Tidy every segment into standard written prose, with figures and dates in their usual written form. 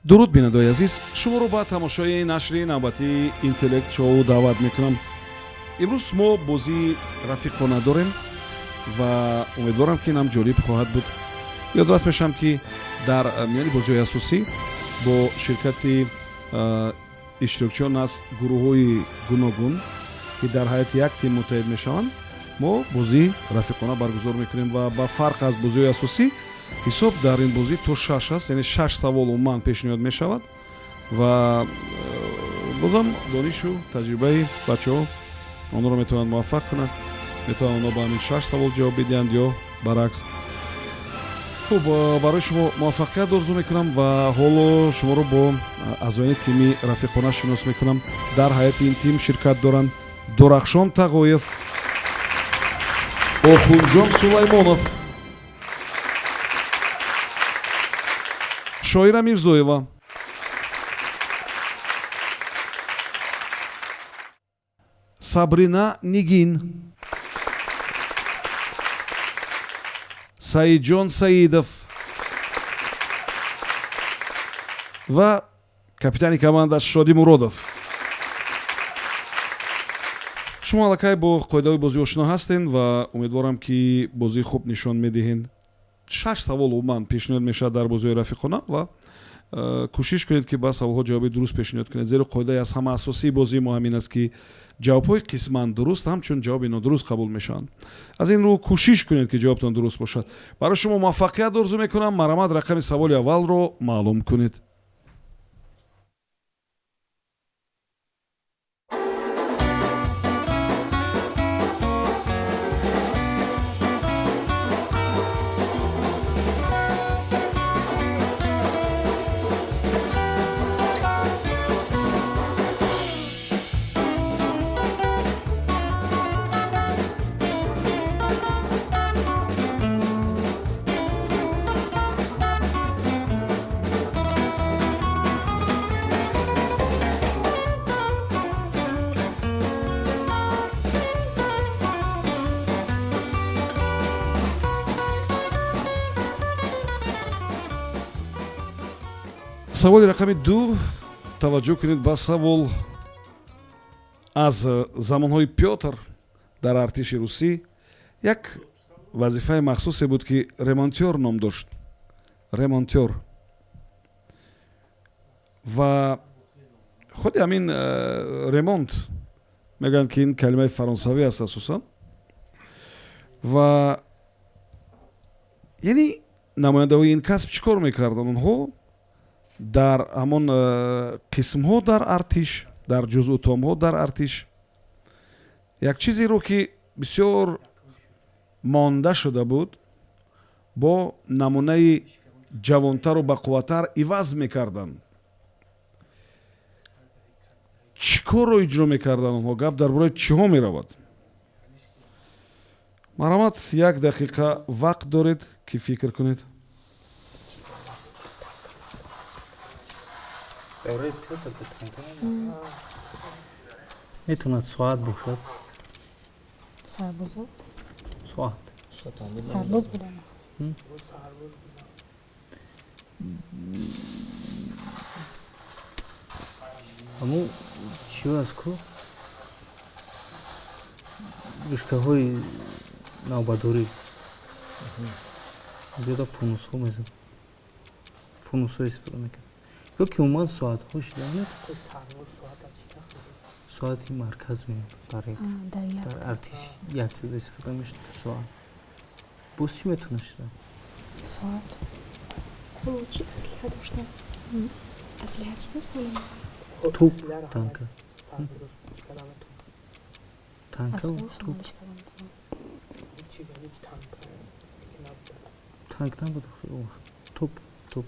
Дуруд, бинандаои азиз, шуморо ба тамошои нашри навбатии Интеллект Шоу даъват мекунам. Имрӯз мо бозии рафиқона дорем ва умедворам, ки инам ҷолиб хоҳад буд. Ёдрас мешавам, ки дар миёни бозиҳои асосӣ бо ширкати иштирокчиён аз гурӯҳҳои гуногун, ки дар ҳайати як тим муттаҳид мешаванд, мо бозии рафиқона баргузор мекунем ва ба фарқ аз бозиҳои асосӣ ҳисоб дар ин бозӣ то шаш аст, яъне шаш савол умуман пешниҳод мешавад ва бозам донишу таҷрибаи бачаҳо онҳоро метавонанд муваффақ кунад. Метавонанд онҳо ба ҳамин шаш савол ҷавоб бидиҳанд ё баръакс. Хуб, барои шумо муваффақият орзу мекунам ва ҳоло шуморо бо аъзоёни тими рафиқона шинос мекунам. Дар ҳайати ин тим ширкат доранд Дурахшон Тағоев, Охунҷон Сулаймонов, Шоира Мирзоева, Сабрина Нигин, Саидҷон Саидов ва капитани команда Шодӣ Муродов. Шумо аллакай бо қоидаҳои бозӣ ошино ҳастед ва умедворам, ки бозии хуб нишон медиҳед. Шаш савол умуман пешниҳод мешавад дар бозиҳои рафиқона ва кӯшиш кунед, ки ба саволҳо ҷавоби дуруст пешниҳод кунед, зеро қоидаи аз ҳама асосии бозии мо ҳамин аст, ки ҷавобҳои қисман дуруст ҳамчун ҷавоби нодуруст қабул мешаванд. Аз ин рӯ кӯшиш кунед, ки ҷавобтон дуруст бошад. Барои шумо муваффақият орзу мекунам. Марҳамат, рақами саволи аввалро маълум кунед. Саволи рақами 2. Таваҷҷӯҳ кунед ба савол. Аз замонҳои Пётр дар артиши русӣ як вазифаи махсусе буд, ки ремонтёр ном дошт. Ремонтёр ва худи ҳамин ремонт, мегӯянд, ки ин калимаи фаронсавӣ аст асосан ва яъне намояндаҳои ин касб чӣ кор мекарданд? Онҳо дар ҳамон қисмҳо дар артиш, дар ҷузъутомҳо дар артиш як чизеро, ки бисёр монда шуда буд, бо намунаи ҷавонтару бақувваттар иваз мекарданд. Чӣ корро иҷро мекарданд онҳо? Гап дар бораи чиҳо меравад? Марҳамат, як дақиқа вақт доред, ки фикр кунед. Давраи Пётр танка метавонад соат бошад. Сарбозо. Соат. Сарбоз буданд. Ҳамун чиё аст ку, вышкаҳои навбатдорӣ, зиёда фунусҳо мезад, фунусҳо истифода мекард ё ки умуман соатҳо шида, соати марказ меяд дар артиш як чизо истифода мешуд, соат. Боз чӣ метавона шида? Соат. Чӣ аслиҳа доштанд? Аслиҳа чӣ доштанд? Туп, танка, танка, туп, танк набуд туп, туп.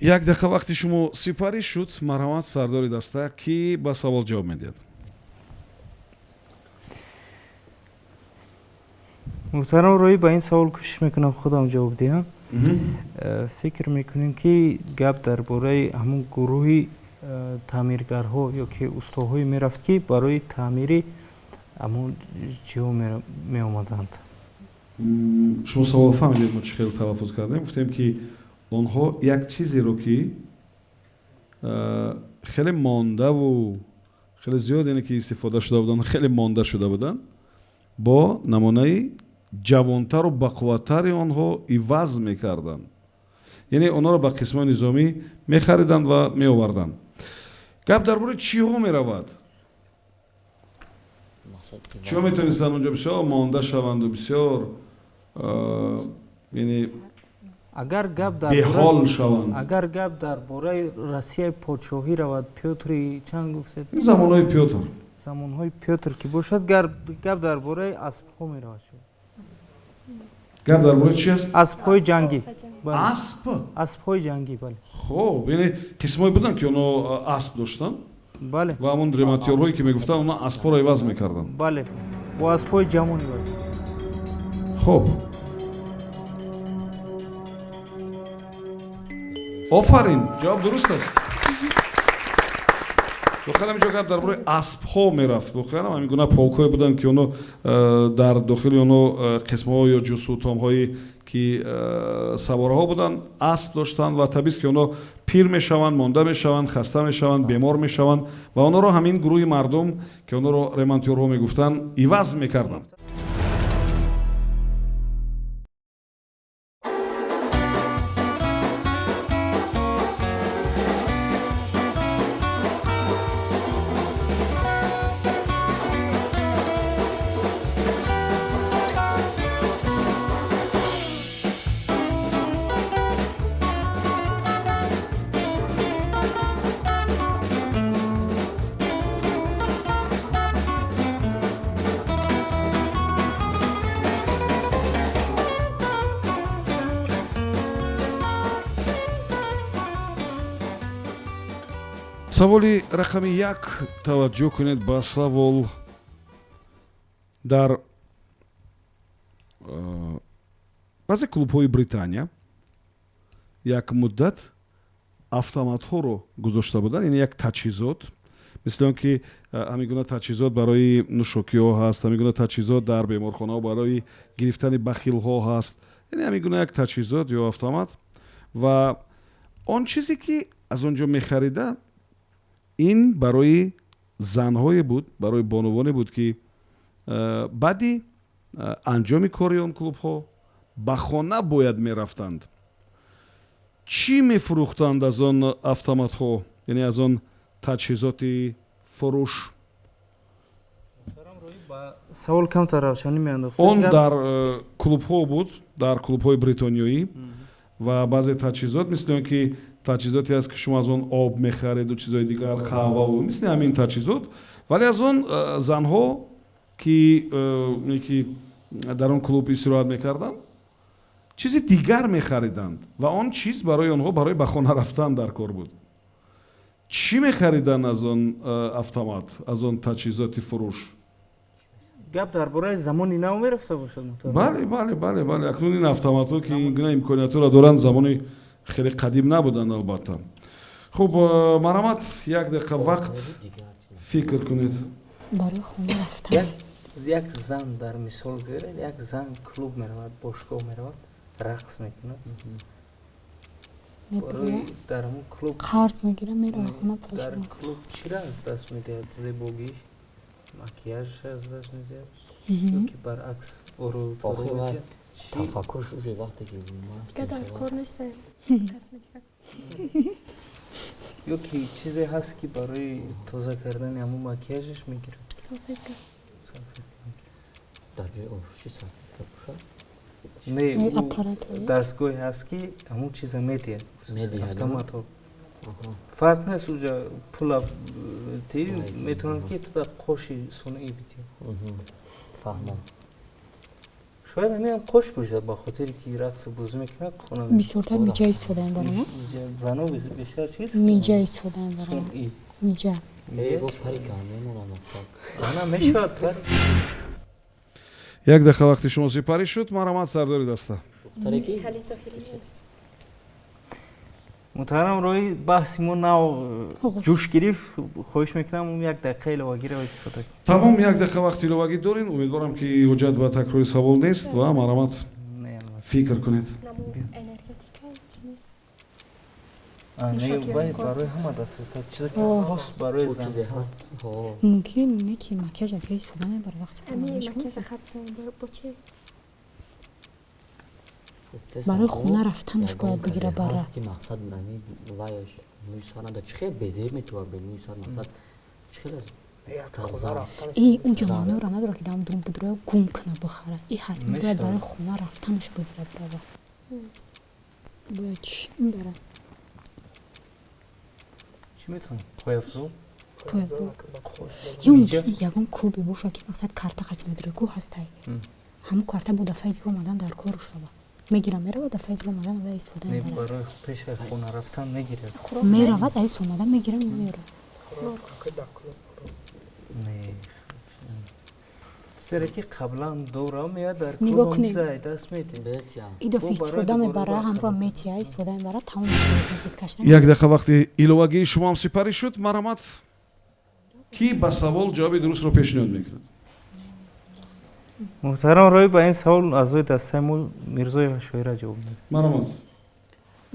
Як дақиқа вақти шумо сипарӣ шуд. Марҳамат, сардори даста, кӣ ба савол ҷавоб медиҳад? Муҳтарам Роӣ, ба ин савол кӯшиш мекунам худам ҷавоб диҳам. Фикр мекунем, ки гап дар бораи ҳамун гурӯҳи таъмиргарҳо ё ки устоҳое мерафт, ки барои таъмири ҳамун чиҳо меомаданд. Шумо савол фаҳмидед? Мо чӣ хел талаффуз кардем? Гуфтем, ки Онҳо як чизеро, ки хеле мондаву хеле зиёд, яъне ки истифода шуда буданд, хеле монда шуда буданд, бо намунаи ҷавонтару бақувваттари онҳо иваз мекарданд, яъне онҳоро ба қисмҳои низомӣ мехариданд ва меоварданд. Гап дар бораи чиҳо меравад? Чиҳо метавонистанд онҷо бисёр монда шаванду бисёр, яъне Агар гап дар беҳол шаванд? Агар гап дар бораи Россияи подшоҳӣ равад, Пётри чанд гуфтед? Замонҳои Пётр. Замонҳои Пётр ки бошад, гап дар бораи аспҳо меравад. Гап дар бораи чи аст? Аспҳои ҷангӣ. Асп? Аспҳои ҷангӣ, бале. Хоб, яъне қисмҳое буданд, ки онҳо асп доштанд? Бале. Ва ҳамон ремонтёрҳое, ки мегуфтанд, онҳо аспҳоро иваз мекарданд? Бале, бо аспҳои ҷавон иваз. Хоб, офарин, ҷавоб дуруст аст. Воқеан, ҳаминҷо гап дар бораи аспҳо мерафт. Воқеан, ҳамин гуна полкҳое буданд, ки онҳо дар дохили онҳо қисмҳо ё ҷусутомҳое, ки савораҳо буданд, асп доштанд, ва табиист, ки онҳо пир мешаванд, монда мешаванд, хаста мешаванд, бемор мешаванд ва онҳоро ҳамин гурӯҳи мардум, ки онҳоро ремонтёрҳо мегуфтанд, иваз мекарданд. Саволи рақами 1. Таваҷҷӯҳ кунед ба савол. Дар баъзе клубҳои Британия як муддат автоматҳоро гузошта буданд, яъне як таҷҳизот, мисли он ки ҳамин гуна таҷҳизот барои нӯшокиҳо ҳаст, ҳамин гуна таҷҳизот дар беморхонаҳо барои гирифтани бахилҳо ҳаст, яъне ҳамин гуна як таҷҳизот ё автомат. Ва он чизе, ки аз он ҷо мехарида, ин барои занҳое буд, барои бонувоне буд, ки баъди анҷоми кори он клубҳо ба хона бояд мерафтанд. Чӣ мефурӯхтанд аз он автоматҳо, яъне аз он таҷҳизоти фурӯш? Савол камтар равшанӣ меандохт. Он дар клубҳо буд, дар клубҳои бритониёӣ, ва баъзе таҷҳизот, мисли он ки таҷҳизоте аст, ки шумо аз он об мехареду чизҳои дигар, қаҳваву мисли ҳамин таҷҳизот, вале аз он занҳо, ки дар он клуб истироҳат мекарданд, чизи дигар мехариданд ва он чиз барои онҳо барои ба хона рафтан дар кор буд. Чӣ мехариданд аз он автомат, аз он таҷҳизоти фурӯш? Гап дар бораи замони нав мерафта бошад? Бале, акнун ин автоматҳо, ки ин гуна имкониятҳоро доранд, замони хеле қадим набуданд, албатта. Хуб, марҳамат, як дақиқа вақт, фикр кунед. Барои хона рафтан. Як зан, дар мисол гӯред, як зан клуб меравад, бошгоҳ меравад, рақс мекунад. Дар ҳамон клуб қарз мегира, мерава хона. Дар клуб чиро аз даст медиҳад? Зебогиш, макияжш аз даст медиҳад ёки баръакс? Тафаккурш уже вақте ки Дар кор нестем. Косметика. Ё ки чизе ҳаст, ки барои тоза кардани ҳамун макияжаш мегирад? Салфетка. Салфетка. Дар ҷои обрӯши салфетка бошад? Не, дастгоҳе ҳаст, ки ҳамун чиза медиҳад. Медиҳад. Автоматҳо, фарқ нест, уҷа пула ти метавонад, ки туда қоши сунъӣ бидиҳ. Фаҳмам. Шояд ҳамин қош бошад, ба хотире ки рақсу бозӣ мекунад, хона. Бисёртар миҷа истифода мебарам. Зано бештар чиз? Миҷа истифода мебарам, миҷа. Ана, мешавад пари. Як дақиқа вақти шумо сипарӣ шуд. Марҳамат, сардори даста. Хеле зоҳирӣ нест. Муҳтарам Роҳӣ, баҳси мо нав ҷӯш гирифт. Хоҳиш мекунам, як дақиқа иловагиро истифода кунем. Тамом, як дақиқа вақти иловагӣ дорем. Умедворам, ки ҳуҷҷат ба такрори савол нест, ва марҳамат, фикр кунед. Наму энергетика чи нест? Барои ҳама дастрас чизе ки хос барои зан ҳаст. Мумкин не ки макияж аз истифода мебара вақти барои хона рафтанаш бояд бигира бара. Мақсад вайш мӯи сар нада чӣ хел безеб метавар бе мӯи сар, мақсад чӣ хел аз И унҷо маъноро надорад, ки дам дум будро гум куна бихара. И ҳатман бояд барои хона рафтанаш бигира барава. Бояд чӣ бара? Чӣ метавон? Пойафзол. Пойафзол ё мумкин ягон клубе бошад, ки мақсад карта қати медорӣ ку ҳастай, ҳамун карта бо дафъаи дига омадан дар кору шава, мегира мерава, дафъаи дига омадан ва истифода мебарад. Барои пеши хона рафтан мегирад. Меравад, айс омада мегира меёрад. Зеро ки қаблан дора меяд дар Нигоҳ кунед. клуб даст медиҳ. Идафъа истифода мебара, ҳамроҳ метия, истифода мебара, тамом мешавад визиткаш. Як дақиқа вақти иловагии шумо ҳам сипарӣ шуд. Марҳамат, кӣ ба савол ҷавоби дурустро пешниҳод мекунад? Муҳтарам Роӣ, ба ин савол аъзои дастаи мо Мирзоева Шоира ҷавоб медиҳад. Марҳамат.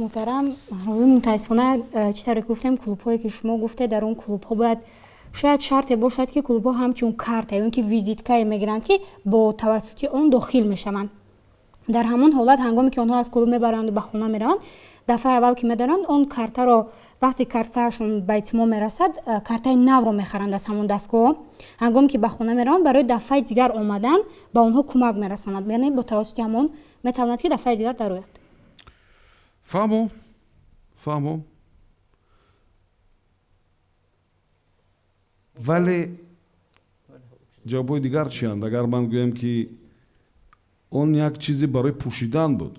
Муҳтарам Роӣ, мутаассифона, чӣ тавре гуфтем, клубҳое ки шумо гуфтед, дар он клубҳо бояд шояд шарте бошад, ки клубҳо ҳамчун карта ё ин ки визиткае мегиранд, ки бо тавассути он дохил мешаванд. Дар ҳамон ҳолат, ҳангоме ки онҳо аз клуб мебаранду ба хона мераванд, дафъаи аввал ки медаранд он картаро, вақте картаашон ба итмом мерасад, картаи навро мехаранд аз ҳамон дастгоҳ. Ҳангоме ки ба хона мераванд, барои дафъаи дигар омадан ба онҳо кӯмак мерасонад, яъне бо тавассути ҳамон метавонад, ки дафъаи дигар дарояд. Фаҳмо, фаҳмо, вале ҷавобҳои дигар чианд? Агар ман гӯям, ки он як чизе барои пӯшидан буд?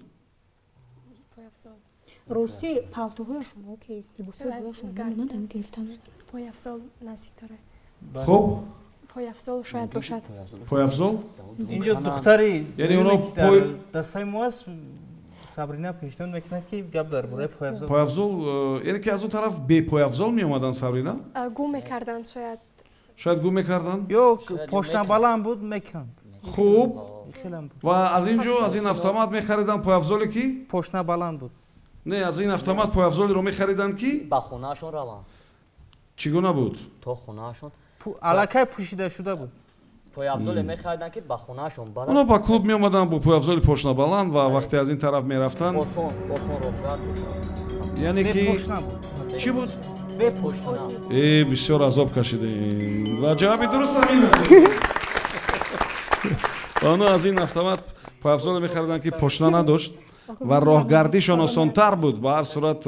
Рости, палтоҳояшон ки либосҳои болояшон мемонанд, гирифтан. Пойафзол наздик дорад. Хуб. Пойафзол шояд бошад. Пойафзол. Инҷо духтари Яъне оно дар дастаи мо аст, Сабрина пешниҳод мекунад, ки гап дар бораи пойафзол. Пойафзол, яъне ки аз он тараф бепойафзол меомаданд, Сабрина? Гум мекарданд шояд. Шояд гум мекарданд. Ё пошнабаланд буд, меканд. Хуб. Хелам буд. Ва аз ин ҷо, аз ин автомат мехариданд пойафзоле ки пошнабаланд буд. Не, аз ин автомат пойафзолеро мехариданд, ки ба хонаашон раванд. Чӣ гуна буд? То хонаашон. Аллакай пӯшида шуда буд. Пойафзоле мехариданд, ки ба хонаашон баранд. Онҳо ба клуб меомаданд бо пойафзоли пошнабаланд ва вақте аз ин тараф мерафтанд, осон осон роҳгард бошад. Яъне ки бепошна буд. Чӣ буд? Бепошна. Э, бисёр азоб кашидем ва ҷавоби дуруст ҳамин аст. Ва онҳо аз ин автомат пойафзоле мехариданд, ки пошна надошт ва роҳгардишон осонтар буд. Ба ҳар сурат,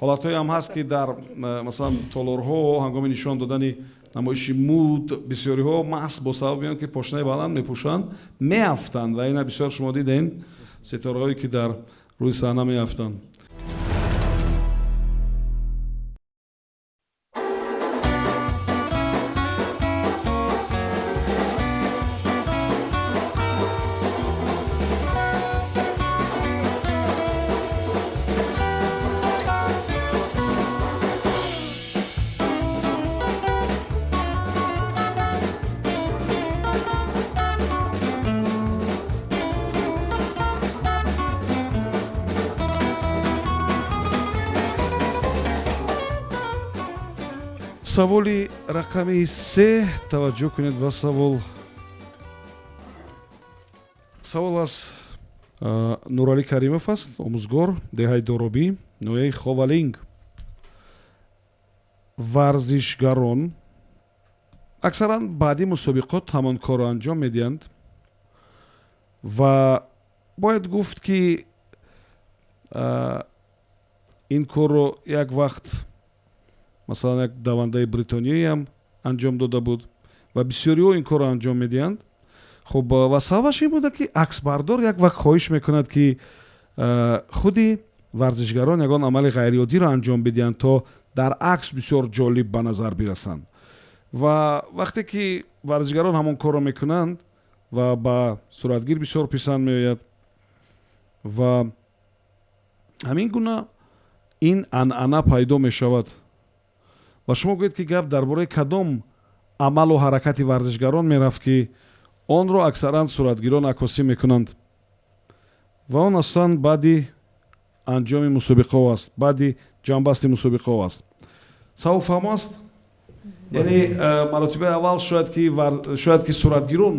ҳолатҳое ҳам ҳаст, ки дар масалан толорҳо ҳангоми нишон додани намоиши муд бисёриҳо маҳз бо сабаби он ки пошнаи баланд мепӯшанд, меафтанд. Ва ина бисёр шумо дидем ситораҳое, ки дар рӯи саҳна меафтанд. Саволи рақами 3. Таваҷҷӯҳ кунед ба савол. Савол аз Нуралӣ Каримов аст, омӯзгор, деҳаи Доробӣ, ноҳияи Ховалинг. Варзишгарон аксаран баъди мусобиқот ҳамон корро анҷом медиҳанд ва бояд гуфт, ки ин корро як вақт, масалан, як давандаи бритониёиам анҷом дода буд ва бисёриҳо ин корро анҷом медиҳанд. Хуб, ва сабабаш ин буда, ки аксбардор як вақт хоҳиш мекунад, ки худи варзишгарон ягон амали ғайриоддиро анҷом бидиҳанд, то дар акс бисёр ҷолиб ба назар бирасанд. Ва вақте ки варзишгарон ҳамон корро мекунанд ва ба суратгир бисёр писанд меояд ва ҳамин гуна ин анъана пайдо мешавад. Ва шумо гӯед, ки гап дар бораи кадом амалу ҳаракати варзишгарон мерафт, ки онро аксаран суратгирон аккосӣ мекунанд ва он асосан баъди Анҷоми мусобиқаҳо аст, баъди ҷамъбасти мусобиқаҳо аст. Савол фаҳмо аст? Яъне маротибаи аввал шояд ки суратгирон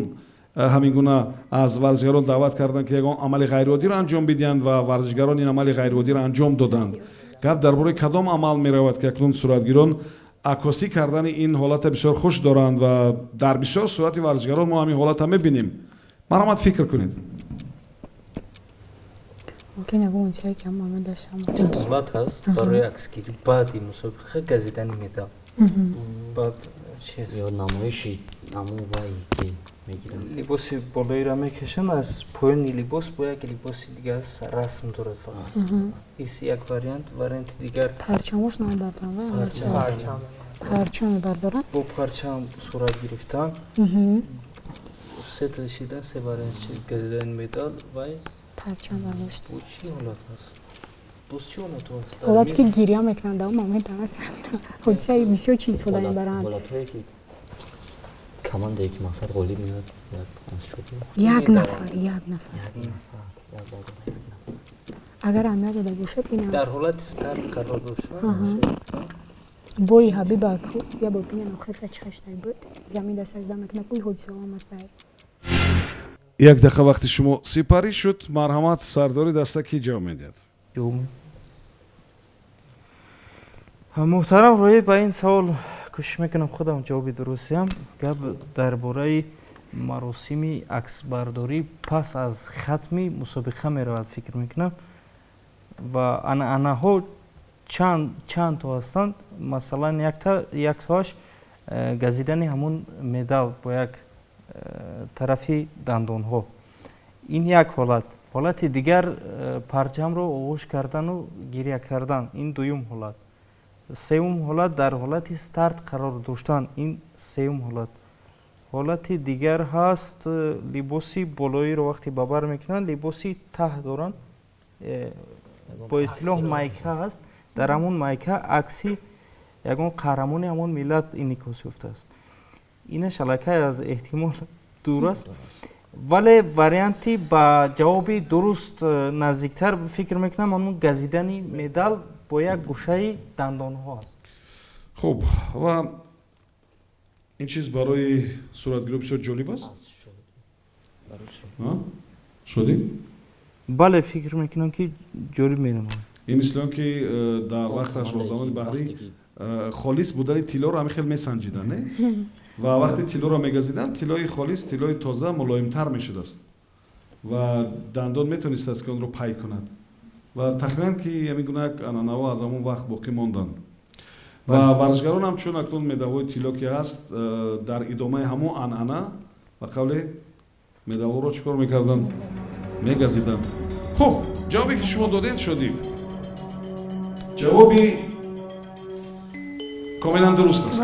ҳамин гуна аз варзишгарон даъват карданд, ки ягон амали ғайриоддиро анҷом бидиҳанд, ва варзишгарон ин амали ғайриоддиро анҷом доданд. Гап дар бораи кадом амал меравад, ки акнун суратгирон аккосӣ кардани ин ҳолата бисёр хуш доранд ва дар бисёр сурати варзишгарон мо ҳамин ҳолата мебинем? Марҳамат, фикр кунед. Мумкин ягон ҳодисае ки ҳама омадашам. Ҳолат ҳаст барои аксгирӣ баъди мусобиқа, газидани медал, баъд чи аст? Ё намоиши ҳамон вай ки мегиранд. Либоси болоиро мекашанд, аз поёни либос бо як либоси дигар расм дорад фақат. Ис як вариант, варианти дигар. Парчамош намебардоранд ва парчам. Парчам мебардоранд. Бо парчам сурат гирифтан. Сета шида, се вариант чиз: газидани медал, вай парчам бардошт. Бо чӣ ҳолат ҳаст, боз чӣ ҳолат ҳаст? Ҳолате ки гиря мекунанд, дар он момент ҳаст ҳодисаи бисёр чиз истифода мебаранд. Ҳолатҳое ки командае ки мақсад ғолиб меояд, як аз шуд. Як нафар, як нафар. Як нафар, як бардора, як нафар. Агар аҳамият дода бошад, ин дар ҳолати старт қарор дошта. Бои Ҳабиба я бор бинен, охирка чӣ хаштай буд, замин да сажда мекунад, ӯи ҳодисаҳо ҳам ҳастай. Як дақиқа вақти шумо сипарӣ шуд. Марҳамат, сардори даста, кӣ ҷавоб медиҳад? Муҳтарам Роӣ, ба ин савол кӯшиш мекунам худам ҷавоби дуруст диҳам. Гап дар бораи маросими аксбардорӣ пас аз хатми мусобиқа меравад, фикр мекунам, ва анъанаҳо чанд то ҳастанд. Масалан, яктоаш газидани ҳамун медал бо як тарафи дандонҳо, ин як ҳолат. Ҳолати дигар, парчамро оғӯш кардану гиря кардан, ин дуюм ҳолат. Сеюм ҳолат, дар ҳолати старт қарор доштан, ин сеюм ҳолат. Ҳолати дигар ҳаст, либоси болоиро вақте ба бар мекунанд, либоси таҳ доранд, бо истилоҳ майка ҳаст, дар ҳамон майка акси ягон қаҳрамони ҳамон миллат инъикос ёфтааст. Инаш аллакай аз эҳтимол дур аст, вале варианти ба ҷавоби дуруст наздиктар, фикр мекунам, ҳамон газидани медал бо як гӯшаи дандонҳо аст. Хуб, ва ин чиз барои суратгирӣ бисёр ҷолиб аст. Шодӣ? Бале, фикр мекунам, ки ҷолиб менамояд. Ин мисли он ки дар вақташ розамони баҳрӣ холис будани тиллоро ҳамин хел месанҷиданд, не? Ва вақте тиллоро мегазиданд, тиллои холис, тиллои тоза мулоимтар мешудааст ва дандон метавонистааст, ки онро пай кунад. Ва тахминан ки ҳамин гуна як анъанаҳо аз ҳамон вақт боқӣ монданд. Ва варзишгарон ҳам, чун акнун медалҳои тилло ки ҳаст, дар идомаи ҳамон анъана, ба қавле, медалҳоро чӣ кор мекарданд? Мегазиданд. Хуб, ҷавобе ки шумо додед, Шодӣ, ҷавоби комилан дуруст аст.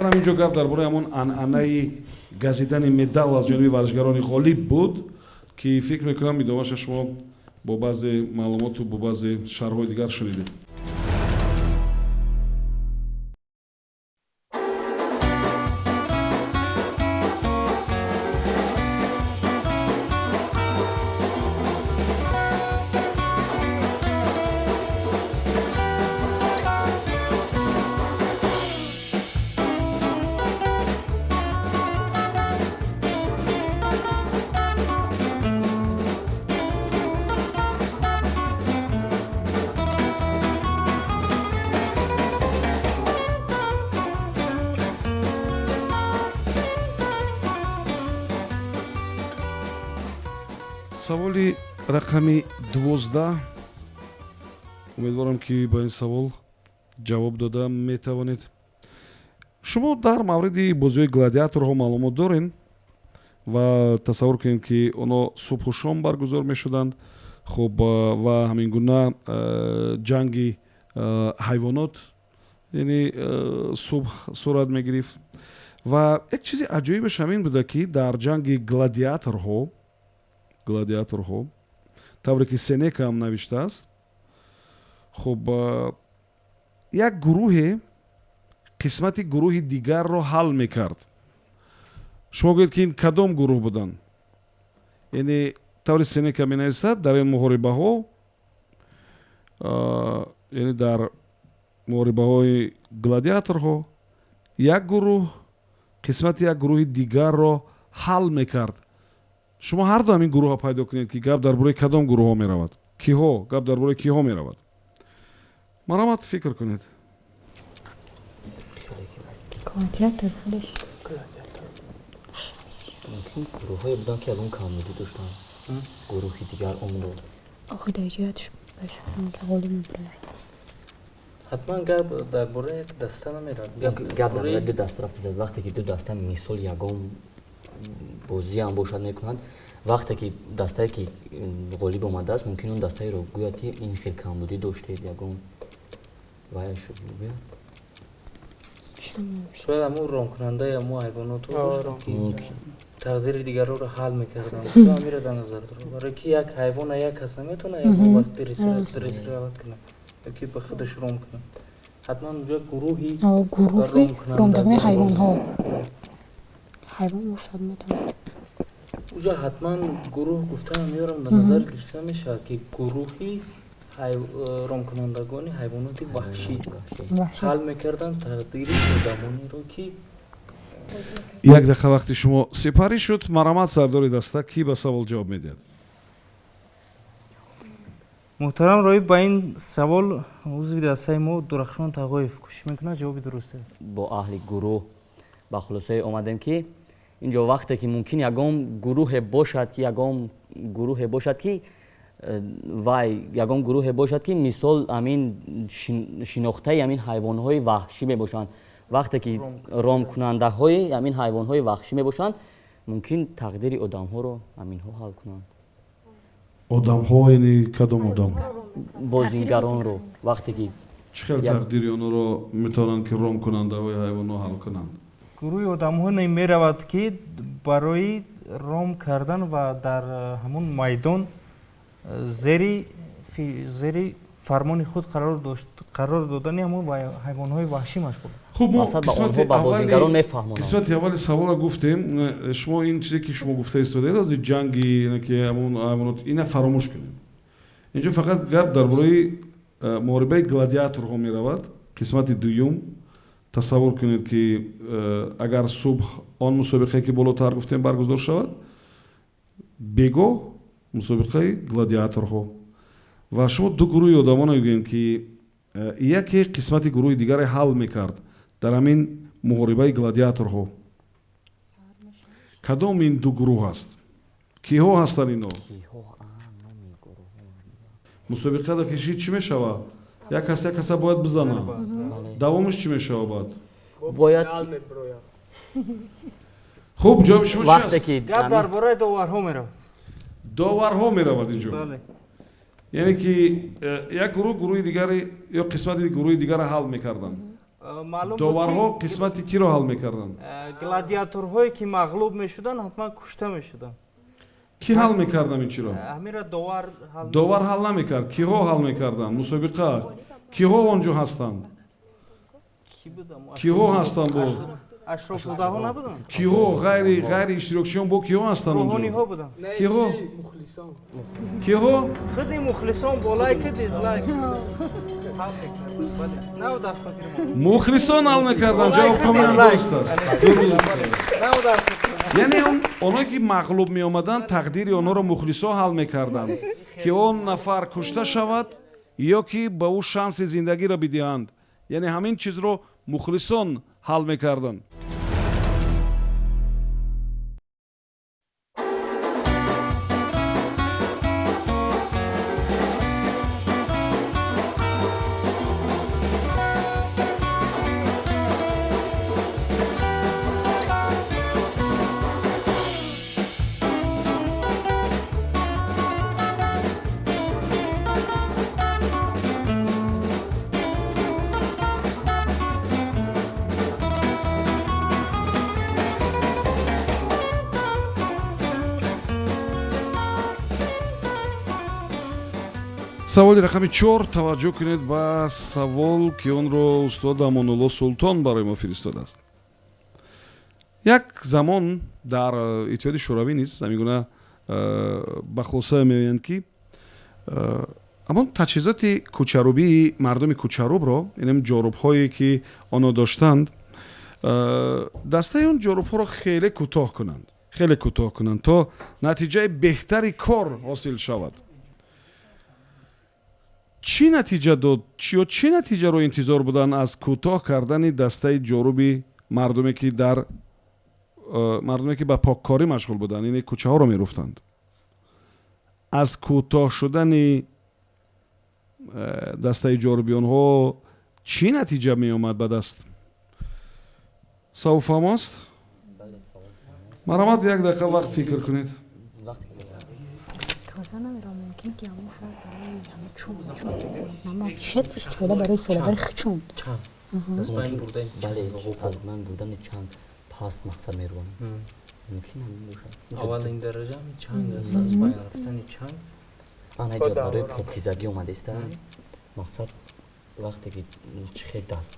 Ҳам инҷо гап дар бораи ҳамон анъанаи газидани медал аз ҷониби варзишгарони ғолиб буд, ки фикр мекунам, идомаша шумо бо баъзе маълумоту бо баъзе шарҳҳои дигар шунидед. Саволи рақами 12. Умедворам, ки ба ин савол ҷавоб дода метавонед. Шумо дар мавриди бозиҳои гладиаторҳо маълумот доред ва тасаввур кунед, ки онҳо субҳу шом баргузор мешуданд. Хуб, ва ҳамин гуна ҷанги ҳайвонот, яъне субҳ сурат мегирифт. Ва як чизи аҷоибаш ҳамин буда, ки дар ҷанги гладиаторҳо, тавре ки Сенека ҳам навиштааст, хуб, як гурӯҳе қисмати гурӯҳи дигарро ҳал мекард. Шумо гӯед, ки ин кадом гурӯҳ буданд? Яъне Таври Сенека менависад, дар ин муҳорибаҳо, яъне дар муҳорибаҳои гладиаторҳо, як гурӯҳ қисмати як гурӯҳи дигарро ҳал мекард. Шумо ҳарду ҳамин гурӯҳро пайдо кунед, ки гап дар бораи кадом гурӯҳҳо меравад, киҳо, гап дар бораи киҳо меравад. Марҳамат, фикр кунед. Гладиатор худаш. Мумкин гурӯҳҳое буданд, ки ягон камбудӣ доштанд, гурӯҳи дигар онро. Охи, дар ҷиҳат ба фикрам, ки ғолиб мебурад. Ҳатман гап дар бораи як даста намеравад. Гап дар бораи ду даста рафта зад. Вақте ки ду даста, мисол, ягон бозиам бошад, мекунанд, вақте ки дастае ки ғолиб омадааст, мумкин он дастаеро гӯяд, ки ин хел камбудӣ доштед, ягон ваяшо гӯяд. Шояд ҳамун ромкунандаи ҳамун ҳайвонотро бошад, ки тақдири дигарро ҳал мекарданд. Ту ҳамира дар назар дорад, барое ки як ҳайвона як кас наметавонад ягон вақт дрессировать кунад ёки ба худаш ром кунад. Ҳатман унҷо гурӯҳи гурӯҳи ромдагони ҳайвонҳо, ҳайвон бошад, метавонад. Уҷо ҳатман гурӯҳ гуфтанам меорам, дар назар гирифта мешавад, ки гурӯҳи ромкунандагони ҳайвоноти ваҳшӣ ҳал мекарданд тақдири одамонеро, ки Як дақиқа вақти шумо сипарӣ шуд. Марҳамат, сардори даста, кӣ ба савол ҷавоб медиҳад? Муҳтарам Роиб, ба ин савол узви дастаи мо Дурахшон Тағоев кӯшиш мекунад ҷавоби дуруст диҳад. Бо аҳли гурӯҳ ба хулосае омадем, ки инҷо вақте ки мумкин ягон гурӯҳе бошад, ки ягон гурӯҳе бошад, ки вай ягон гурӯҳе бошад, ки мисол ҳамин шинохтаи ҳамин ҳайвонҳои ваҳшӣ мебошанд. Вақте ки ромкунандаҳои ҳамин ҳайвонҳои ваҳшӣ мебошанд, мумкин тақдири одамҳоро ҳаминҳо ҳал кунанд. Одамҳо, яъне кадом одам? Бозингаронро, вақте ки Чӣ хел тақдири онҳоро метавонанд, ки ромкунандаҳои ҳайвонҳо ҳал кунанд? Гурӯҳи одамҳо меравад, ки барои ром кардан ва дар ҳамун майдон зери фармони худ қарор додани ҳамун ҳайвонҳои ваҳшӣ машғул. Хуб, мо Мақсад ба онҳо, ба бозингарон мефаҳмонанд. Қисмати аввали савола гуфтем. Шумо ин чизе, ки шумо гуфта истодаед, ози ҷанги ки ҳамун ҳайвонот, ина фаромӯш кунем. Инҷо фақат гап дар бораи муҳорибаи гладиаторҳо меравад. Қисмати дуюм. Тасаввур кунед, ки агар субҳ он мусобиқае, ки болотар гуфтем, баргузор шавад, бегоҳ мусобиқаи гладиаторҳо, ва шумо ду гурӯҳи одамоно мегӯем, ки яке қисмати гурӯҳи дигаре ҳал мекард дар ҳамин муҳорибаи гладиаторҳо. Кадом ин ду гурӯҳ аст? Киҳо ҳастанд ино? Мусобиқада кишид, чӣ мешавад? Як кас як каса бояд бизана. Давомаш чӣ мешавад баъд? Бояд Хуб, ҷавоби шумо чи вақте аст? ки Гап дар бораи доварҳо меравад. Доварҳо меравад инҷо? Бале. Яъне ки як гурӯҳ гурӯҳи дигаре ё қисмати гурӯҳи дигарро ҳал мекарданд? Маълум буд, Доварҳо ки қисмати киро ҳал мекарданд? Гладиаторҳое, ки мағлуб мешуданд, ҳатман кушта мешуданд. Кӣ ҳал мекардам ин чиро? Ҳамира довар ҳал. Довар ҳал намекард. Киҳо ҳал мекарданд мусобиқа? Киҳо он ҷо ҳастанд? Кӣ будам? Киҳо ҳастанд боз? Ашрофзодаҳо набуданд? Киҳо, ғайри иштирокчиён, бо киҳо ҳастанд он ҷо? Рӯҳониҳо буданд. Киҳо, киҳо? Худи мухлисон бо лайки дизлайк ҳал мекарданд, бале, нав дар хотири мо. Мухлисон ҳал мекарданд. Ҷавоб комилан дуруст аст, дуруст аст. Нав дар хотири мо. Яъне оное ки мағлуб меомаданд, тақдири онҳоро мухлисо ҳал мекарданд, ки он нафар кушта шавад ё ки ба ӯ шанси зиндагиро бидиҳанд. Яъне ҳамин чизро мухлисон ҳал мекарданд. Саволи рақами 4. Таваҷҷӯҳ кунед ба савол, ки онро устод Амонулло Султон барои мо фиристодааст. Як замон дар Иттиҳоди Шӯравӣ низ ҳамин гуна Ба хулосае меоянд, ки ҳамон таҷҳизоти кӯчарубии мардуми кӯчарубро, инам ҷорубҳое, ки онҳо доштанд, дастаи он ҷорубҳоро хеле кӯтоҳ кунанд, хеле кӯтоҳ кунанд, то натиҷаи беҳтари кор ҳосил шавад. Чӣ натиҷа дод ё чӣ натиҷаро интизор буданд аз кӯтоҳ кардани дастаи ҷоруби мардуме, ки дар мардуме, ки ба поккорӣ машғул буданд, яъне кӯчаҳоро меруфтанд? Аз кӯтоҳ шудани дастаи ҷоруби онҳо чӣ натиҷа меомад ба даст? Савол фаҳмо аст? Марҳамат, як дақиқа вақт фикр кунед. Тоза намерам, мумкин ки ҳамон шояд барои ҳамон чун чет истифода барои истифода барои чун. Бале, аз байн бурдани чанг, паст мақсад мераванд, мумкин ҳамин бошад. Аввалин дараҷа ҳамин чанг аст, аз байн рафтани чанг. Ана ҷо барои покизагӣ омадааста. Мақсад, вақте ки чӣ хел даст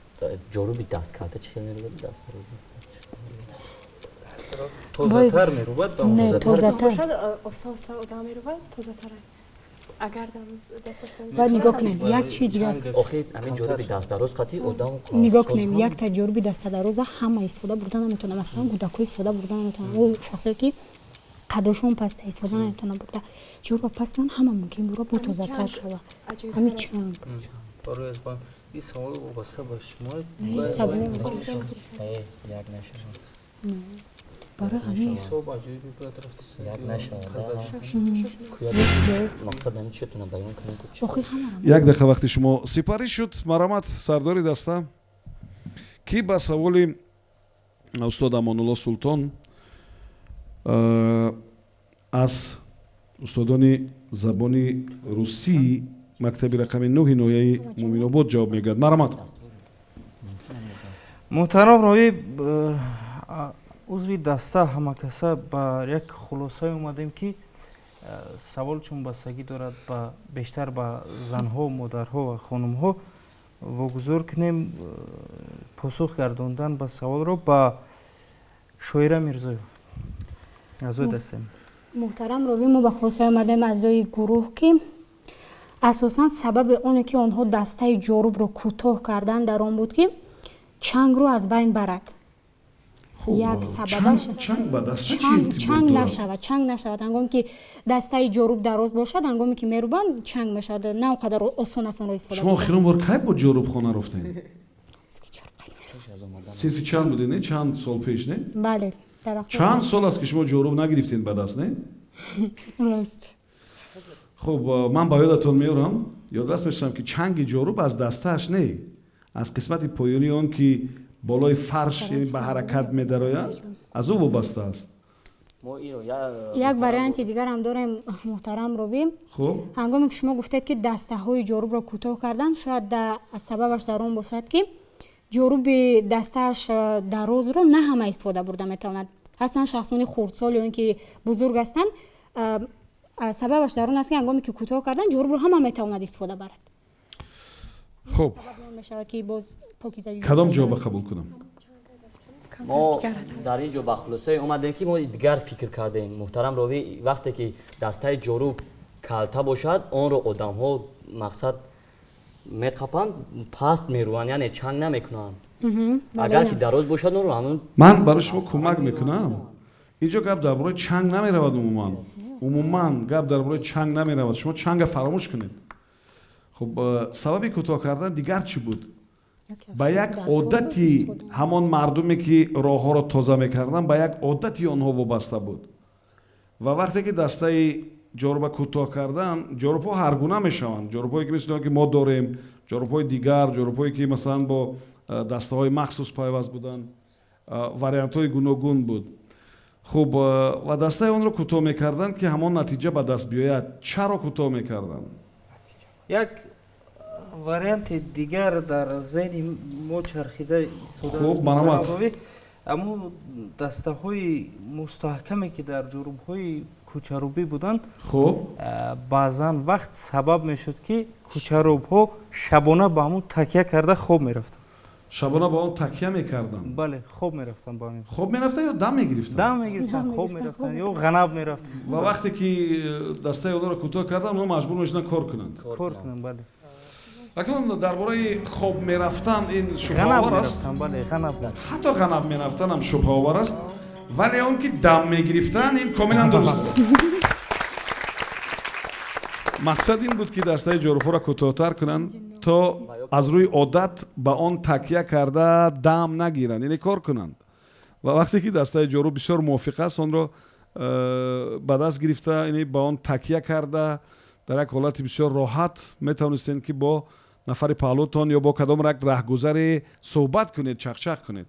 ҷоруби даст карда, чӣ хел меравад даст? Тозатар мерубад. Не, тозатар. Бошад, оста оста одам мерувад, тозатар, агар Баъд нигоҳ кунем, як чи дига аст. Охи, ҳамин ҷоруби дастдароз қатъи одам. Нигоҳ кунем, якта ҷоруби дастадароза ҳама истифода бурда наметавонад. Масалан, кӯдакҳо истифода бурда наметавонанд, ӯ шахсое, ки қадошон паста, истифода наметавонад бурда. Ҷоруба паст кунанд, ҳама мумкин буро бо тозатар шава, ҳамин чанг. Барои аз байн, ин савол вобаста ба шумо. Сабне. Як нашавад. Барои ҳамин. Ҳисоб аҷоибе бояд рафти. Як нашавад. Мақсад ҳамин чиятона баён кунем. Охи, ҳамаро. Як дақиқа вақти шумо сипарӣ шуд. Марҳамат, сардори даста, ки ба саволи устод Амонулло Султон, аз устодони забони русии мактаби рақами 9-и ноҳияи Муминобод, ҷавоб мегӯяд? Марҳамат. Муҳтарам ровӣ, узви даста ҳамакаса ба як хулосае омадем, ки савол чун бастагӣ дорад ба бештар ба занҳо, модарҳо ва хонумҳо, вогузор кунем посух гардондан ба саволро ба Шоира Мирзоева, аъзои дастаем. Муҳтарам ровӣ, мо ба хулосае омадем, аъзои гурӯҳ, ки асосан сабаби оне, ки онҳо дастаи ҷорубро кӯтоҳ кардан, дар он буд, ки чангро аз байн барад. Як сабабаш чанг ба даста чӣ иртибот чанг дорад? Нашавад, чанг нашавад. Ҳангоме ки дастаи ҷоруб дароз бошад, ҳангоме ки мерубанд, чанг мешавад, на он қадар осон аст онро истифода Шумо бурдан. охирон бор кай бо ҷоруб хона рафтем? Омадан. Синфи чанд будед, не? Чанд сол пеш, не? Бале, дар вақти Чанд сол аст, ки шумо ҷоруб нагирифтед ба даст, не? Рост. Хуб, ман ба ёдатон меорам, ёдрас мешавам, ки чанги ҷоруб аз дастааш не, аз қисмати поёнии он, ки болои фарш, яъне ба ҳаракат медарояд, аз ӯ вобаста аст. Мо иро я Як варианти дигарам дорем, муҳтарам ровӣ. Хуб. Ҳангоме ки шумо гуфтед, ки дастаҳои ҷорубро кӯтоҳ кардан, шояд сабабаш дар он бошад, ки ҷоруби дастааш дарозро на ҳама истифода бурда метавонад. Ҳастанд шахсони хурдсол ё ин ки бузург ҳастанд. Сабабаш дар он аст, ки ҳангоме ки кӯтоҳ кардан, ҷорубро ҳама метавонад истифода барад. Хуб. Сабаби он мешавад, ки боз покизагӣ Кадом зиёдтар ҷавоба шавад. қабул кунам? Мо дар ин ҷо ба хулосае омадем, ки мо дигар фикр кардем, муҳтарам ровӣ. Вақте ки дастаи ҷоруб калта бошад, онро одамҳо мақсад меқапанд, паст мерӯянд, яъне чанг намекунанд. Агар ки дароз бошад, онро ҳамун Ман барои шумо кӯмак мекунам. Инҷо гап дар бораи чанг намеравад. Умуман, умуман гап дар бораи чанг намеравад. Шумо чанга фаромӯш кунед. Хуб, сабаби кӯтоҳ кардан дигар чӣ буд? Ба як одати ҳамон мардуме, ки роҳҳоро тоза мекарданд, ба як одати онҳо вобаста буд. Ва вақте ки дастаи ҷоруба кӯтоҳ кардан, ҷорубҳо ҳаргуна мешаванд: ҷорубҳое, ки мисли он ки мо дорем, ҷорубҳои дигар, ҷорубҳое, ки масалан бо дастаҳои махсус пайваст буданд, вариантҳои гуногун буд. Хуб, ва дастаи онро кӯтоҳ мекарданд, ки ҳамон натиҷа ба даст биёяд. Чаро кӯтоҳ мекарданд? Як варианти дигар дар зеҳни мо чархида истода. Хуб, марҳамат. Аммо дастаҳои мустаҳкаме, ки дар ҷорубҳои кӯчарубӣ буданд, Хуб. баъзан вақт сабаб мешуд, ки кӯчарубҳо шабона ба ҳамун такя карда хоб мерафтанд. Шабона ба он такя мекарданд. Бале, хоб мерафтанд ба ҳамин. Хоб мерафтанд ё дам мегирифтанд? Дам мегирифтанд, хоб мерафтанд ё ғанаб мерафтанд. Ва вақте ки дастаи онҳоро кӯтоҳ карданд, онҳо маҷбур мешуданд кор кунанд. Кор кунанд, бале. Акнун дар бораи хоб мерафтан ин шубҳаовар аст. Бале, ғанаб. Ҳатто ғанаб мерафтан ҳам шубҳаовар аст, вале он ки дам мегирифтан ин комилан дуруст аст. Мақсад ин буд, ки дастаи ҷорӯбҳоро кӯтоҳтар кунанд, то аз рӯи одат ба он такя карда дам нагиранд, яъне кор кунанд. Ва вақте ки дастаи ҷорӯб бисёр мувофиқ аст, онро ба даст гирифта, яъне ба он такя карда, дар як ҳолати бисёр роҳат метавонистед, ки бо нафари паҳлӯтон ё бо кадом як раҳгузаре суҳбат кунед, чақчақ кунед.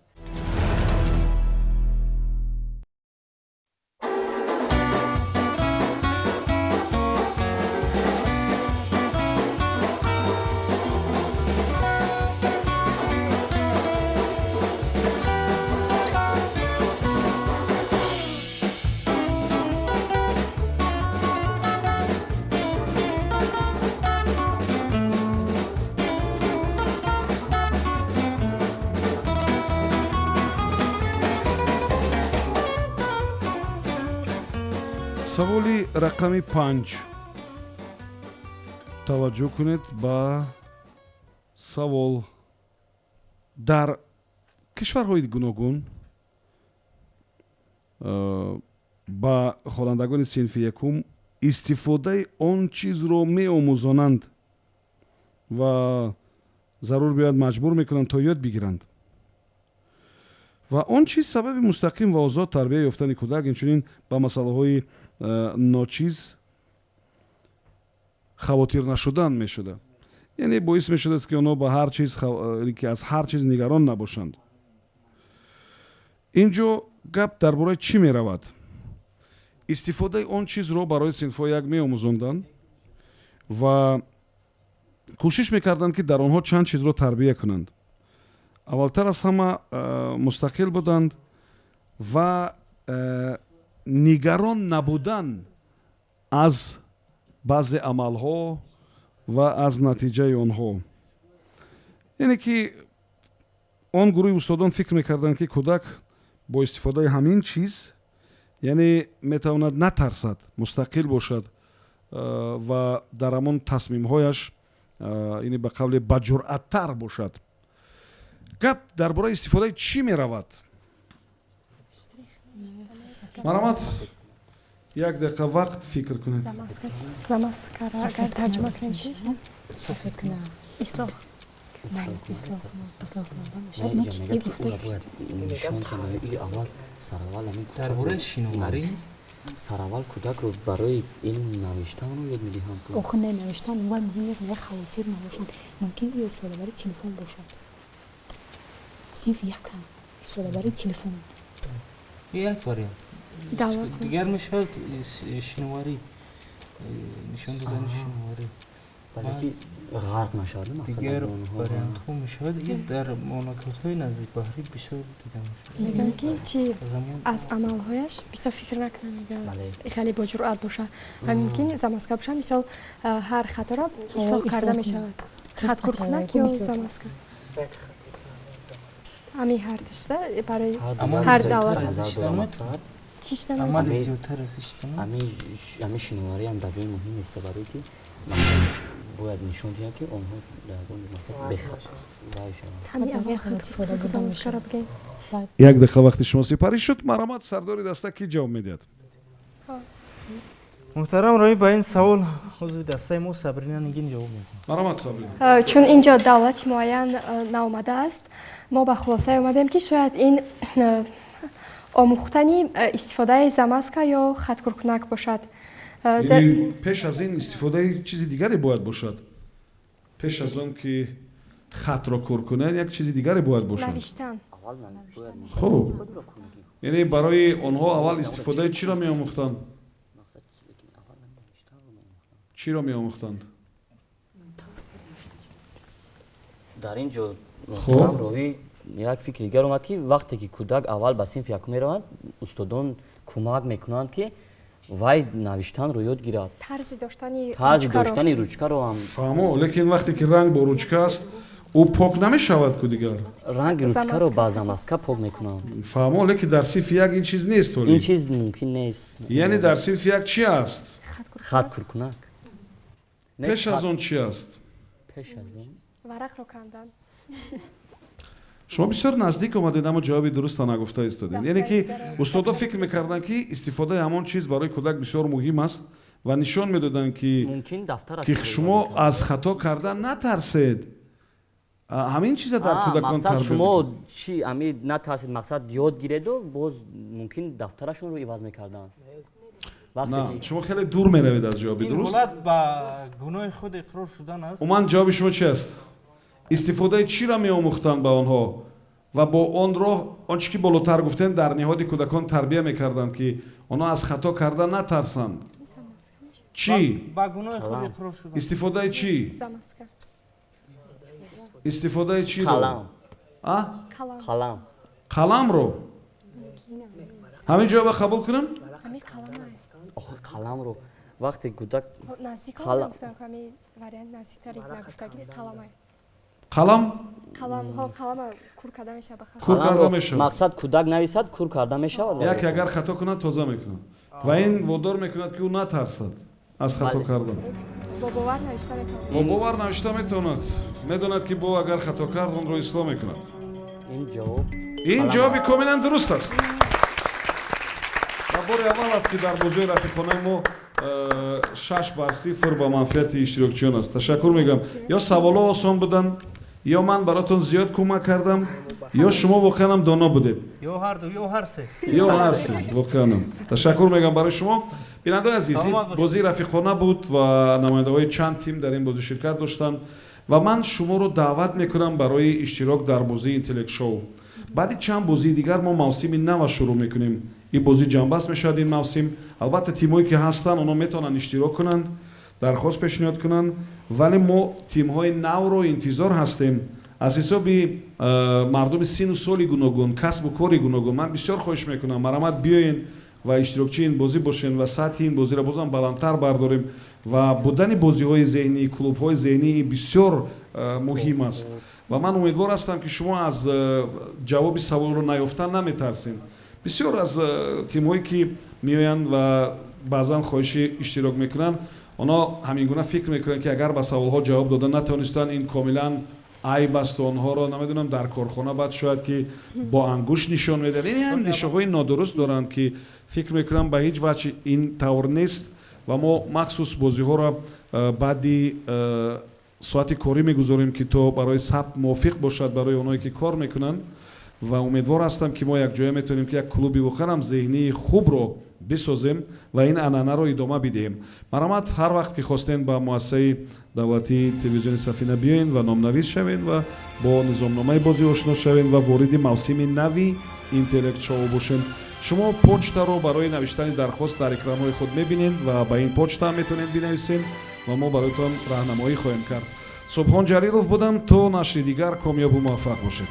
Саволи рақами 5. Таваҷҷӯҳ кунед ба савол. Дар кишварҳои гуногун ба хонандагони синфи якум истифодаи он чизро меомӯзонанд ва зарур биёяд маҷбур мекунанд, то ёд бигиранд. Ва он чиз сабаби мустақим ва озод тарбия ёфтани кӯдак, инчунин ба масъалаҳои ночиз хавотир нашудан мешуда. Яъне боис мешудааст, ки онҳо ба ҳар чиз, ки аз ҳар чиз нигарон набошанд. Ин ҷо гап дар бораи чӣ меравад? Истифодаи он чизро барои синфҳои як меомӯзонданд ва кӯшиш мекарданд, ки дар онҳо чанд чизро тарбия кунанд. Аввалтар аз ҳама мустақил буданд ва нигарон набудан аз баъзе амалҳо ва аз натиҷаи онҳо. Яъне ки он гурӯҳи устодон фикр мекарданд, ки кӯдак бо истифодаи ҳамин чиз, яъне метавонад натарсад, мустақил бошад ва дар ҳамон тасмимҳояш, яъне ба қавле баҷуръаттар бошад. Гап дар бораи истифодаи чӣ меравад? Марҳамат, як дақиқа вақт фикр кунед. Замаскара агар тарҷума кунем, чӣ мешавад? Сафед кунам. Ислоҳ. Дар бораи шиноварӣ. Сараввал кӯдакро барои илм навиштанро ёд медиҳанд. Охир не, навиштан вай муҳим нест, вай хавотир набошанд. Мумкин ки истифодабарии телефон бошад. Синфи якам истифодабарии телефон. Як вариант. Дигар мешавад шиноварӣ, нишон додани шиноварӣ. Бале, ки ғарқ нашавад. Дигар вариантҳо мешавад, ки дар мамлакатҳои наздикбаҳрӣ бисёр дида мешавад. Мегӯянд, ки чи аз амалҳояш бисёр фикр накунад, мегӯянд хеле боҷуръат бошад. Ва мумкин замазка бошад, мисол ҳар хаторо ислоҳ карда мешавад. Хаткуркунак ё замазка. Ҳамин ҳар тишта барои ҳар давлат. Амали зиёдтар аз иштана. Ҳамин шиноварӣ ҳам дар ҷои муҳим нест, барое ки бояд нишон диҳад, ки онҳо дар ягон масъала бехавай шаванд. Як дақиқа вақти шумо сипарӣ шуд. Марҳамат, сардори даста, кӣ ҷавоб медиҳад? Муҳтарам Роӣ, ба ин савол узви дастаи мо Сабрина Нигин ҷавоб медиҳад. Марҳамат, Сабрина. Чун ин ҷо давлати муайян наомадааст, мо ба хулосае омадем, ки шояд ин омӯхтани истифодаи замазка ё хаткуркунак бошад. Пеш аз ин истифодаи чизи дигаре бояд бошад. Пеш аз он ки хатро кур кунад, як чизи дигаре бояд бошад. Навиштан. Хуб, яъне барои онҳо аввал истифодаи чиро меомӯхтанд? Чиро меомӯхтанд? Дар ин ҷо, муҳтарам Ровӣ, як фикри дигар омад, ки вақте ки кӯдак аввал ба синфи якум меравад, устодон кӯмак мекунанд, ки вай навиштанро ёд гирад. Тарзи доштани тарзи доштани ручкаро ҳам. Фаҳмо, лекин вақте ки ранг бо ручка аст, Ӯ пок намешавад ку дигар. Ранги ручкаро ба замазка пок мекунам. Фаҳмо, лекин дар синфи як ин чиз нест. Ин ҳоли чиз мумкин нест. Яъне дар синфи як чи аст? Хат куркунак. Не, Пеш аз он чи аст? Пеш аз он Варақро кандан. Шумо бисёр наздик омадед, аммо ҷавоби дуруста нагуфта истодед. Яъне ки устодо фикр мекарданд, ки истифодаи ҳамон чиз барои кӯдак бисёр муҳим аст ва нишон медоданд, ки мумкин дафтараш ки шумо аз хато кардан натарсед. Ҳамин чиза дар кӯдакон мақсад тарбия шумо мекунад. Чи ами натарсед, мақсад ёд гиреду боз мумкин дафтарашонро иваз мекарданд вақте На, ки шумо хеле дур меравед аз ҷавоби Ин дуруст. ҳолат ба гуноҳи худ иқрор шудан аст. Умуман, ҷавоби шумо чи аст? Истифодаи чиро меомӯхтанд ба онҳо ва бо он роҳ он чи ки болотар гуфтем, дар ниҳоди кӯдакон тарбия мекарданд, ки онҳо аз хато кардан натарсанд? Чӣ? Ба гуноҳи худ Қалам. иқрор шудан. Истифодаи чӣ? Замазка. Истифодаи чиро? Қалам. А? Қалам. Қалам. Қаламро ҳамин ҷавоба қабул кунам? Ами қалам аст. Охи, қаламро вақте кӯдак Наздик Қалам. гуфтам, ки ами вариант наздиктари нагуфтагӣ қалам аст. Қалам. Қаламҳо, қалама кур карда мешавад ба хат. Кур карда Қаламро мешавад. Мақсад кӯдак нависад, кур карда мешавад. Яке агар хато кунад, тоза мекунад ва ин водор мекунад, ки ӯ натарсад аз хато Бале. кардан. Бо бовар навишта метавонад. Бо бовар навишта метавонад, медонад, ки бо агар хато кард, онро ислоҳ мекунад. Ин ҷавоб Ин Қалам. ҷавоби комилан дуруст аст ва бори аввал аст, ки дар бозии рафиқонаи мо 6-0 ба манфиати иштирокчиён аст. Ташаккур мегӯям. Ё саволҳо осон буданд, ё ман баротон зиёд кӯмак кардам, ё шумо воқеанам доно будед. Ё ҳар ду, ё ҳар се. Ё ҳар се. Воқеанам ташаккур мегӯям барои шумо. Бинандаои азиз, ин Саломат бошед. бозии рафиқона буд ва намояндаҳои чанд тим дар ин бозӣ ширкат доштанд ва ман шуморо даъват мекунам барои иштирок дар бозии Интеллект Шоу. Баъди чанд бозии дигар мо мавсими нава шурӯъ мекунем. Ин бозӣ ҷамъбаст мешавад ин мавсим. Албатта, тимҳое ки ҳастанд, онҳо метавонанд иштирок кунанд, дархост пешниҳод кунанд, вале мо тимҳои навро интизор ҳастем аз ҳисоби мардуми сину соли гуногун, касбу кори гуногун. Ман бисёр хоҳиш мекунам, марҳамат, биёен ва иштирокчии ин бозӣ бошен ва сатҳи ин бозиро бозам баландтар бардорем. Ва будани бозиҳои зеҳнӣ, клубҳои зеҳнӣ бисёр муҳим аст ва ман умедвор ҳастам, ки шумо аз ҷавоби саволро наёфтан наметарсем. Бисёр аз тимҳое ки меоянд ва баъзан хоҳиши иштирок мекунанд, онҳо ҳамин гуна фикр мекунанд, ки агар ба саволҳо ҷавоб дода натавонистанд, ин комилан айб асту онҳоро, намедонам, дар корхона баъд шояд ки бо ангушт нишон медиҳад. Ин андешаҳои нодуруст доранд, ки фикр мекунам, ба ҳеҷ ваҷҳ ин тавр нест. Ва мо махсус бозиҳоро баъди соати корӣ мегузорем, ки то барои сабт мувофиқ бошад барои онҳое ки кор мекунанд. Ва умедвор ҳастам, ки мо якҷоя метавонем, ки як клуби воқеан зеҳнии хубро бисозем ва ин анъанаро идома бидиҳем. Марҳамат, ҳар вақт ки хостем, ба муассисаи давлатии телевизиони Сафина биёен ва номнавис шавед ва бо низомномаи бозӣ ошно шавед ва вориди мавсими нави Интеллект Шоу бошем. Шумо почтаро барои навиштани дархост дар экранҳои худ мебинед ва ба ин почта ҳам метавонед бинависед ва мо бароятон раҳнамоӣ хоҳем кард. Субҳон Ҷалилов будам. То нашри дигар комёбу муваффақ бошед.